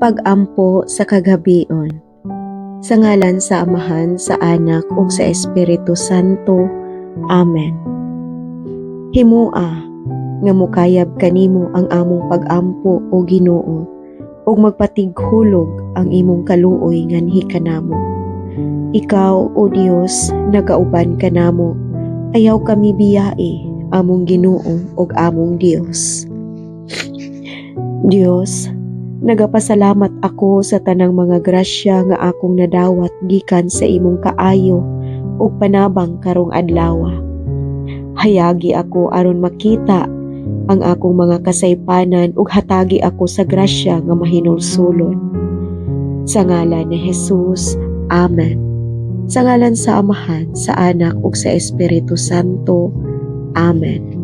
Pag-ampo sa kagabion. Sa ngalan sa Amahan, sa Anak ug sa Espiritu Santo. Amen. Himua nga mukayab kanimo ang among pag-ampo, o Ginoo, ug magpatighulog ang imong kaluoy nganhi kanamo. Ikaw, O Dios, nagauban kanamo. Ayaw kami biyai, among Ginoo ug among Dios. Dios, nagapasalamat ako sa tanang mga grasya nga akong nadawat gikan sa imong kaayo ug panabang karong adlaw. Hayagi ako aron makita ang akong mga kasaypanan ug hatagi ako sa grasya nga mahinulsulon. Sa ngalan ni Jesus. Amen. Sa ngalan sa Amahan, sa Anak ug sa Espiritu Santo. Amen.